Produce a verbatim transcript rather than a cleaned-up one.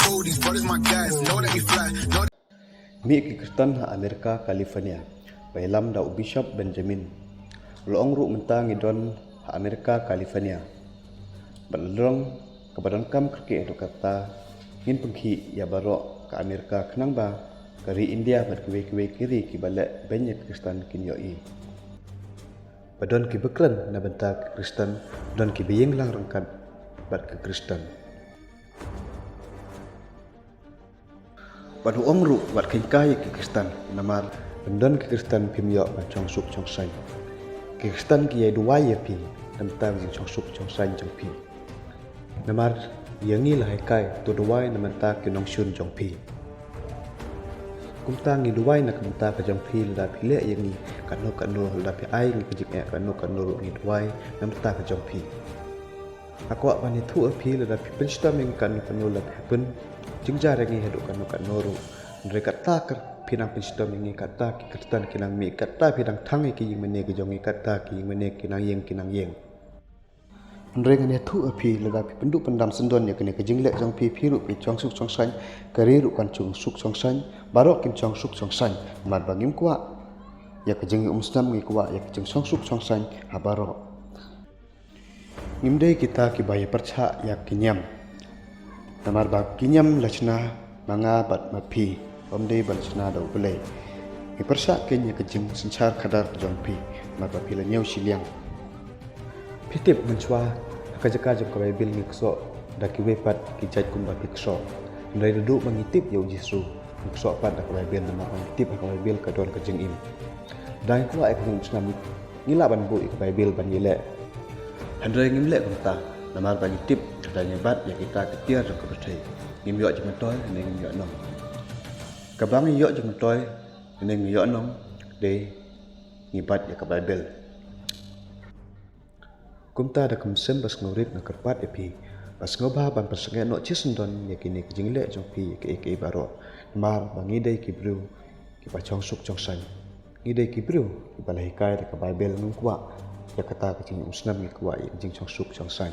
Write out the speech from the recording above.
Oh, these brothers my guys, know that we fly, know that Mih ki Khristan ha Amerika, California, ba ïalam da u Bishop Benjamin. U la ong ruh mynta ngi don ha Amerika, California. Bad la long kaba donkam kyrkieh haduh katta, ngin pynkhih ïa baroh ka Amerika khnang ba ka ri India bad kiwei kiwei ki ri kiba leh beiñ ïa ki Khristan kin ïohi. Ba don kiba kren na bynta ki Khristan, don kiba ïeng lang ryngkat bad ki Khristan. Bad u ong ruh wat kheiñ kai ïa ki Khristan, namar ban don ki Khristan phim ïoh ban shong suk shong saiñ. Ki Khristan ki ïai duwai ïa phi, na bynta ka jingshong suk shong saiñ jong phi. Namar ïa ngi la hikai, to duwai na bynta ki nongshun jong phi. Kumta ngi duwai na ka bynta ka jong phi, lada phi leh ïa ngi katno katno, lada phi ai ngi ka jingeh katno katno ruh, ngi duwai na bynta ka jong phi. Nga kwah ban ïathuh ïa phi, lada phi pynshitom ïa ngi katno katno, lada phi pynjynjar ïa ngi haduh katno katno ruh, hynrei katta ka phi nang pynshitom ïa ngi, katta ki Khristan ki nang mih, katta phi nang thang ïa ki ïingmane ki jong ngi, katta ki ïingmane ki nang ïeng, ki nang ïeng. Hynrei ngan ïathuh ïa phi, lada phi pynduh pyndam syndon ïa kane ka jingleh jong phi, phi ruh phin shong suk shong saiñ, ka ri ruh kan shong suk shong saiñ, baroh kin shong suk shong saiñ. Namar ba ngim kwah ïa ka jingïaumsnam, ngi kwah ïa ka jingshong suk shong saiñ ha baroh. Ngim dei kita kiba ïa pyrshah ïa ki niam. Namar ba ki niam la shna ma nga bad ma phi, ym dei ba la shna da U Blei. Ngi pyrshah keiñ ïa ka jingsynshar khadar ka jong phi, namar ba phi la ñiew shiliang. Phi tip, mynshuwa ha ka jaka jong ka Baibl ngi ksoh da kiwei pat ki jait kumba phi ksoh. Hynrei naduh ba ngi tip ïa U Jisu, ngi ksoh pat da ka Baibl, namar ba ngi tip ha ka Baibl ka don ka jingim. Lada ngi kwah ïa ka jingïaumsnam, ngi lah ban buh ïa ka Baibl ban ïaleh. Hynrei ngim leh kumta, namar ba ngi tip, lada ngi bat ïa kita ki tiar jong ka pyrthei, ngim ïoh jingmyntoi ne ngim ïoh nong. Kaba ngi ïoh jingmyntoi ne ngim ïoh nong, dei ngi bat ïa ka Baibl. Kumta da ka mynsiem ba sngewrit nga kyrpad ïa phi, ba sngewbha ban pynsangeh noh shisyndon ïa kine ki jingleh jong phi ïa kiei kiei baroh. Namar ba ngi dei ki briew kiba shong suk shong saiñ. Ngi dei ki briew kiba la hikai da ka Baibl, ngim kwah ïa kata ka jingïaumsnam, ngi kwah ïa ka jingshong suk shong saiñ.